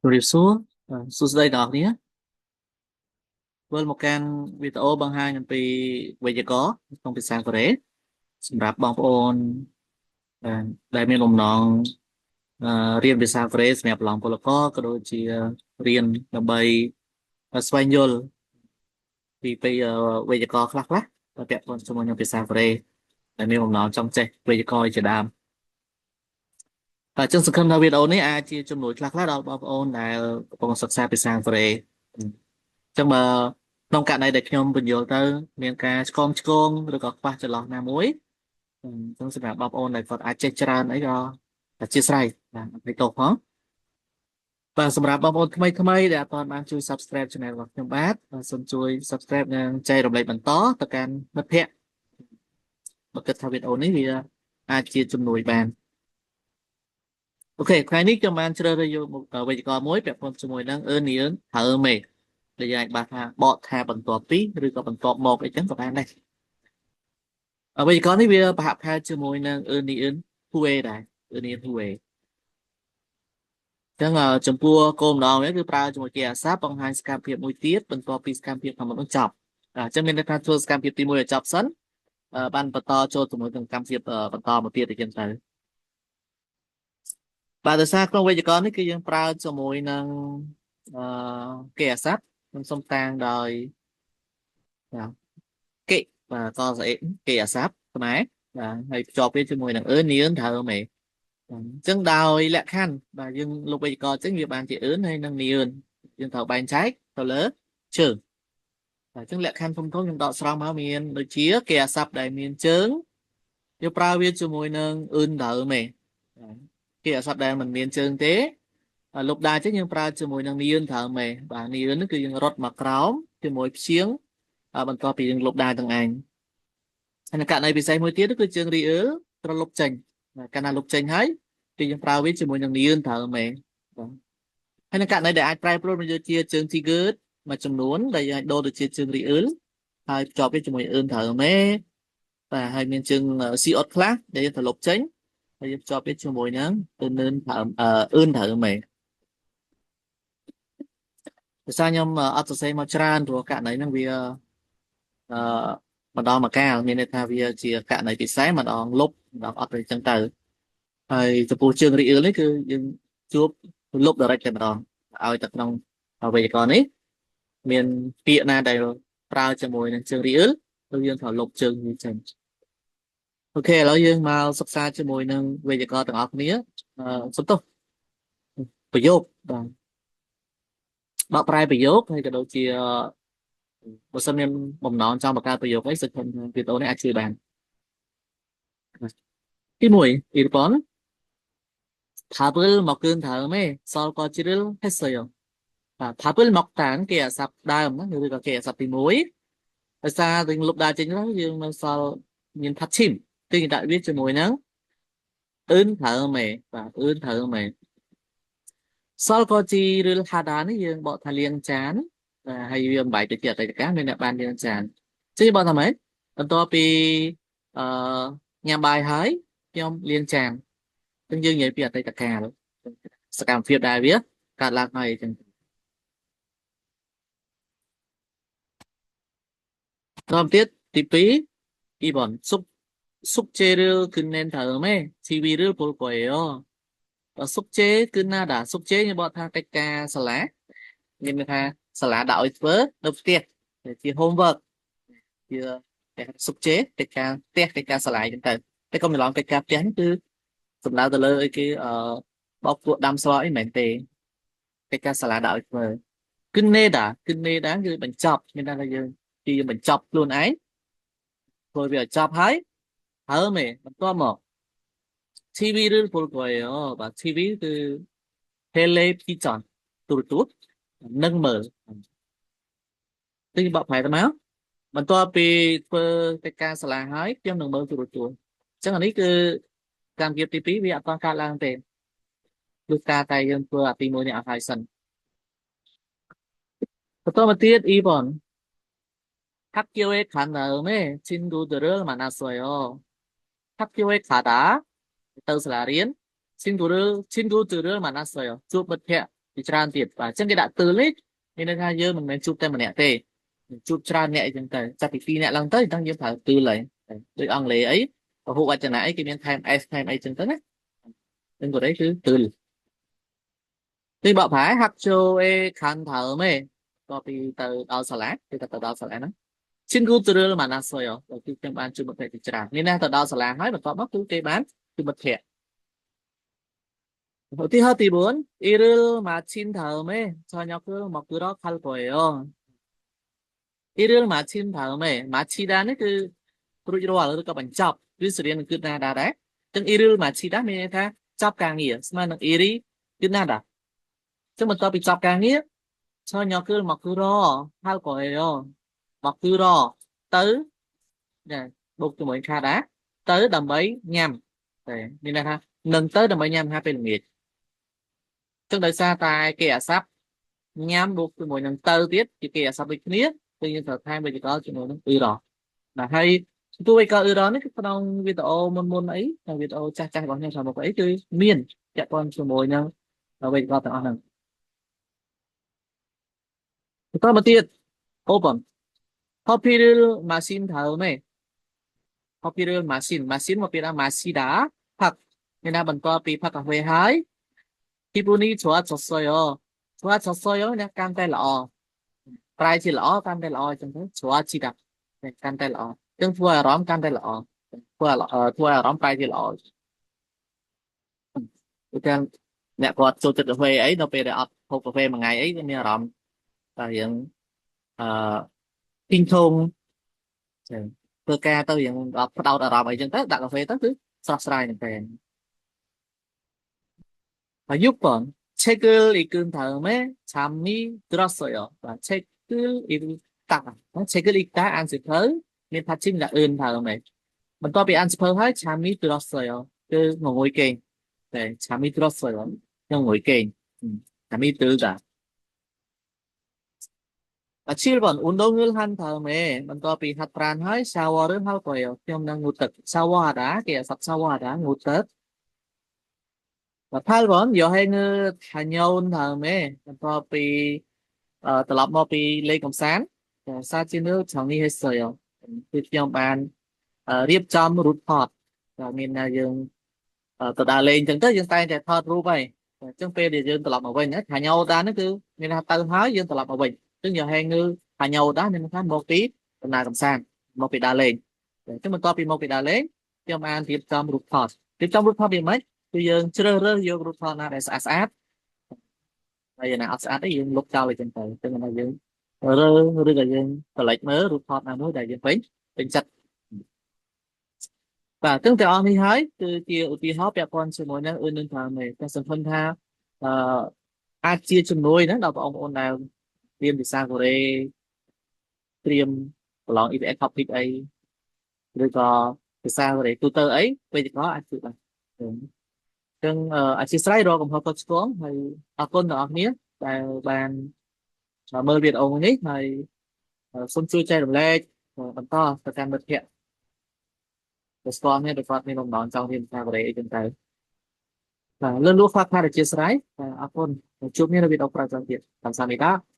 ជម្រាបសួរបាទសួស្តីទាំងអស់គ្នាវិលមកកាន់វីដេអូបង្ហាញអំពីវេយ្យាករណ៍ក្នុងភាសាកូរ៉េសម្រាប់បងប្អូនបាទដែលមានបំណងរៀនភាសាកូរ៉េសម្រាប់ប្រឡងពលករក៏ដូចជារៀនដើម្បីស្វែងយល់ពីវេយ្យាករណ៍ខ្លះៗដែលពាក់ព័ន្ធជាមួយនឹងភាសាកូរ៉េដែលមានបំណងចង់ចេះវេយ្យាករណ៍ជាដើមបាទចឹងសង្ឃឹមថាវីដេអូនេះអាចជាជំនួយខ្លះៗដល់បងប្អូនដែលកំពុងសិក្សាភាសាកូរ៉េចឹងបើក្នុងករណីដែលខ្ញុំបញ្យល់ទៅមានការឆ្គំឆ្គងឬក៏ខ្វះចន្លោះណាមួយចឹងសម្រាប់បងប្អូនដែលគាត់អាចចេះច្រើនអីក៏អធិស្ឋានបាទអត់ទោសផងបាទសម្រាប់បងប្អូនថ្មីថ្មីដែលអត់ទាន់បានជួយ Subscribe Channel របស់ខ្ញុំបាទសូមជួយ Subscribe និងចែករំលែកបន្តទៅកាន់មិត្តភ័ក្តិបើគិតថាវីដេអូនេះវាអាចជាជំនួយបាន OK ថ្ងៃនេះខ្ញុំបានជ្រើសរើសយកវេយ្យាករណ៍មួយពាក់ព័ន្ធជាមួយនឹង 은 니은 다음에 ដែលយើងអាចបានថាបកថាបន្ទាប់ពីឬក៏បន្ទាប់មកអីចឹងក៏បានដែរវេយ្យាករណ៍នេះវាប្រហាក់ប្រហែលជាមួយនឹង 은 니은 후에 ដែរ 은 니은 후에 ចឹងចំពោះគោលម្ដងនេះគឺប្រើជាមួយគេអាសាបង្ហាញសកម្មភាពមួយទៀតបន្ទាប់ពីសកម្មភាពខាងមុខនោះចប់អញ្ចឹងមានន័យថាធ្វើសកម្មភាពទី1ឲ្យចប់សិនបានបន្តចូលជាមួយនឹងកម្មភាពបន្តមកទៀតអញ្ចឹងទៅបាទដោយសារក្នុងវេយ្យាករណ៍នេះគឺយើងប្រើជាមួយនឹងអឺគេអាស័ព្ទខ្ញុំសូមតាំងដោយគេបាទកស្អេគេអាស័ព្ទខ្មែរបាទហើយភ្ជាប់វាជាមួយនឹង 은 니은 다음에 អញ្ចឹងដោយលក្ខខណ្ឌបាទយើងលុបវេយ្យាករណ៍អញ្ចឹងវាបានជា 은 ហើយនឹង 니은 យើងត្រូវបែងចែកទៅលើជើងបាទអញ្ចឹងលក្ខខណ្ឌធំៗខ្ញុំដកស្រង់មកមានដូចជាគេអាស័ព្ទដែលមានជើងយើងប្រើវាជាមួយនឹង 은 다음에 គេអាស័ព្ទដែលមិនមានជើងទេលុបដាអញ្ចឹងយើងប្រើជាមួយនឹង 니은 다음에 បាទ 니은 នេះគឺយើងរត់មកក្រោមជាមួយព្យាង្គបន្ទាប់ពីយើងលុបដាទាំងឯងហើយនៅករណីពិសេសមួយទៀតគឺជើង 리을 ត្រូវលុបចេញកាលណាលុបចេញហើយគឺយើងប្រើវាជាមួយនឹង 니은 다음에 បាទហើយនៅករណីដែលអាចប្រែប្រួលមកជាជើង 디귿 មួយចំនួនដែលយើងអាចដូរទៅជាជើង 리을 ហើយភ្ជាប់វាជាមួយ 은 다음에 បាទហើយមានជើង 시옷 ខ្លះដែលយើងត្រូវលុបចេញហើយយើងភ្ជាប់វាជាមួយនឹង 은 다음 은 다음에 ភាសាខ្ញុំអត់សរសេរមកច្រើនព្រោះករណីហ្នឹងវាអឺម្ដងមកកាលមានន័យថាវាជាករណីពិសេសម្ដងលុបម្ដងអត់ទៅអញ្ចឹងទៅហើយចំពោះជើង 리을 នេះគឺយើងជួបលុប direct តែម្ដងឲ្យតែក្នុងវេយ្យាករណ៍នេះមានពាក្យណាដែលប្រើជាមួយនឹងជើង 리을 គឺយើងត្រូវលុបជើងនេះចេញ OK ឥឡូវយើងមកសិក្សាជាមួយនឹងវេយ្យាករណ៍ទាំងអស់គ្នាអឺសុំទោសប្រយោគបាទបកប្រែប្រយោគហើយក៏ដូចជាបើសិនមានបំណងចង់បង្កើតប្រយោគអីសង្ឃឹមថាវីដេអូនេះអាចជួយបានទី1 1번 밥을 먹은 다음에 설거지를 했어요. បាទ 밥을 먹다 គេអាស័ព្ទដើមណាឬក៏គេអាស័ព្ទទី1ដោយសារយើងលុបដាចេញទៅយើងនៅសល់មាន 받침 គឺគេដាក់វាជាមួយនឹង 은 다음에 បាទ 은 다음에 설거지를 하다 នេះយើងបកថាលាងចានបាទហើយវាបំបែកទៅជាអតីតកាលមានអ្នកបានលាងចានជិះបកថាម៉េចបន្ទាប់ពីអឺញ៉ាំបាយហើយខ្ញុំលាងចានអញ្ចឹងយើងនិយាយពីអតីតកាលសកម្មភាពដែលវាកើតឡើងហើយអញ្ចឹងតទៀតទី2 2번 숙제를 끝낸 다음에 TV를 볼 거예요. 숙제 끝나다 숙제 ខ្ញុំបកថាកិច្ចការសាលាមានន័យថាសាលាដាក់ឲ្យធ្វើនៅផ្ទះជា homework ជា 숙제 កិច្ចការផ្ទះកិច្ចការសាលាអញ្ចឹងទៅតែកុំច្រឡំកិច្ចការផ្ទះនេះគឺសំដៅទៅលើអីគេអឺបោកគក់ដាំស្លអីមិនមែនទេកិច្ចការសាលាដាក់ឲ្យធ្វើ 끝내다 끝내다 គឺបញ្ចប់មានន័យថាយើងជាបញ្ចប់ខ្លួនឯងធ្វើវាឲ្យចប់ហើយ 다음에 បន្ទាប់មក TV를 볼 거예요. បាទ TV គឺ 텔레비전 ទូរទស្សន៍នឹងមើលទីបកប្រែទៅមកបន្ទាប់ពីធ្វើកិច្ចការសាលាហើយខ្ញុំនឹងមើលទូរទស្សន៍អញ្ចឹងអានេះគឺកម្មវិធីទី2វាអត់ទាន់កើតឡើងទេលុះការតែយើងធ្វើអាទី1នេះអស់ហើយសិនបន្តមកទៀត 2번 학교에 간 다음에 친구들을 만났어요. 학교에 가다 ទៅសាលារៀន 친구를 친구들을 만났어요. ជួបមិត្តភ័ក្តិ ជាច្រើនទៀតបាទអញ្ចឹងគេដាក់ទើនេះមានន័យថាយើងមិនមែនជួបតែម្នាក់ទេជួបច្រើនអ្នកអីចឹងទៅចាប់ពី2អ្នកឡើងទៅអញ្ចឹងយើងប្រើទើហើយដូចអង់គ្លេសអីពហុវចនៈអីគេមានថែម s ថែមអីចឹងទៅណានឹងកូរ៉េគឺទើទីបកប្រែ학교에 간 다음에 ក៏ពីទៅដល់សាលាគឺទៅដល់សាលាហ្នឹង친구들을 만났어요 គឺខ្ញុំបានជួបមិត្តភក្តិជាច្រើនមានណាទៅដល់សាលាហើយបន្ទាប់មកគឺគេបានជួបមិត្តភក្តិឧទាហរណ៍ទី4 일을 마친 다음에 저녁을 먹으러 갈 거예요. 일을 마친 다음에 마치다 នេះគឺរួចរាល់ឬក៏បញ្ចប់ឬស្រដៀងនឹង 끝나다 ដែរចឹង 일을 마치다 មានន័យថាចប់ការងារស្មើនឹង 일이 끝나다 ចឹងបន្ទាប់ពីចប់ការងារ 저녁을 먹으러 갈 거예요. 먹으러 ទៅណាបូកជាមួយ 가다 ទៅដើម្បីញ៉ាំតែមានន័យថានឹងទៅដើម្បីញ៉ាំអាហារពេលល្ងាចចឹងដោយសារតែគេអាស័ព្ទញ៉ាំបូកជាមួយនឹងទៅទៀតជាគេអាស័ព្ទដូចគ្នាគឺយើងត្រូវថែមវេយ្យាករណ៍ជាមួយនឹង 으로 បាទហើយចំពោះវេយ្យាករណ៍ 으로 នេះគឺក្នុងវីដេអូមុនមុនអីក្នុងវីដេអូចាស់ចាស់របស់ខ្ញុំខាងមុខអីគឺមានពាក់ព័ន្ធជាមួយនឹងវេយ្យាករណ៍ទាំងអស់ហ្នឹងបន្តមកទៀត 5번 커피를 마신 다음에 커피를 마신 마신 មកពីថា 마시다 ផឹកមានថាបន្ទាប់ពីផឹកកាហ្វេហើយ 기분이 좋아졌어요. 좋아졌어요 ណាកាន់តែល្អប្រែជាល្អកាន់តែល្អអញ្ចឹងទៅ 좋아지다 កាន់តែល្អអញ្ចឹងធ្វើអារម្មណ៍កាន់តែល្អធ្វើធ្វើអារម្មណ៍ប្រែជាល្អឧទាហរណ៍អ្នកគាត់ចូលចិត្តកាហ្វេអីដល់ពេលដែលអត់ហូបកាហ្វេមួយថ្ងៃអីវាមានអារម្មណ៍តែរៀងអឺធីងធងចឹងធ្វើការទៅរៀងអត់ផ្ដោតអារម្មណ៍អីចឹងទៅដាក់កាហ្វេទៅគឺស្រស់ស្រាយមែនទែនហើយ6번 책을 읽은 다음에 잠이 들었어요. បាទ 책을 읽다 책을 읽다 អានសៀវភៅមាន 받침 ដាក់ 은 다음에 បន្ទាប់ពីអានសៀវភៅហើយ 잠이 들었어요 គឺងងុយគេងតែ 잠이 들었어요 ងងុយគេង 잠이 들다 7번 운동을 한 다음에 បន្ទាប់ពីហាត់ប្រាណហើយ 샤워를 할 거예요. ខ្ញុំនឹងងូតទឹក 샤워하다 គេអក្សរ 샤워하다 ងូតទឹក 8번 여행을 다녀온 다음에 បន្ទាប់ពីត្រឡប់មកពីលេងកម្សាន្ត 사진을 정리했어요. គឺខ្ញុំបានរៀបចំរូបថតតែមានថាយើងទៅដើរលេងអញ្ចឹងទៅយើងតែងតែថតរូបហើយអញ្ចឹងពេលដែលយើងត្រឡប់មកវិញ 다녀오다 ហ្នឹងគឺមានថាទៅហើយយើងត្រឡប់មកវិញអញ្ចឹង 여행을 다녀오다 មានថាមកពីដំណើរកម្សាន្តមកពីដើរលេងអញ្ចឹងបន្ទាប់ពីមកពីដើរលេងខ្ញុំបានរៀបចំរូបថតរៀបចំរូបថតវាមិនគឺយើងជ្រើសរើសយករូបថតណាដែលស្អាតស្អាតហើយណាអត់ស្អាតទេយើងលុបចោលអីចឹងទៅអញ្ចឹងថាយើងរើឬក៏យើងកលេចមើលរូបថតណាមួយដែលយើងពេញពេញចិត្តបាទទាំងទាំងអស់នេះហើយគឺជាឧទាហរណ៍ពាក់ព័ន្ធជាមួយនឹង 은 다음에 តែសង្ឃឹមថាអឺអាចជាជំនួយណាដល់បងប្អូនដែលរៀនភាសាកូរ៉េត្រៀមប្រឡង EBS TOPIK អីឬក៏ភាសាកូរ៉េទូទៅអីវេយ្យាករណ៍អាចជួយបានអញ្ចឹងអធ្យាស្រ័យរកកំហុសខុសឆ្គងហើយអរគុណដល់អ្នកគ្នាដែលបានមើលវីដេអូនេះហើយសូមជួយចែករំលែកបន្តទៅកាន់មិត្តភ័ក្តិដែលស្គាល់គ្នាដែលគាត់មានបំណងចង់រៀនភាសាកូរ៉េអីចឹងទៅបាទលឿនលួខ្វះខាតអធ្យាស្រ័យអរគុណជួបគ្នានៅវីដេអូក្រោយៗទៀត감사합니다.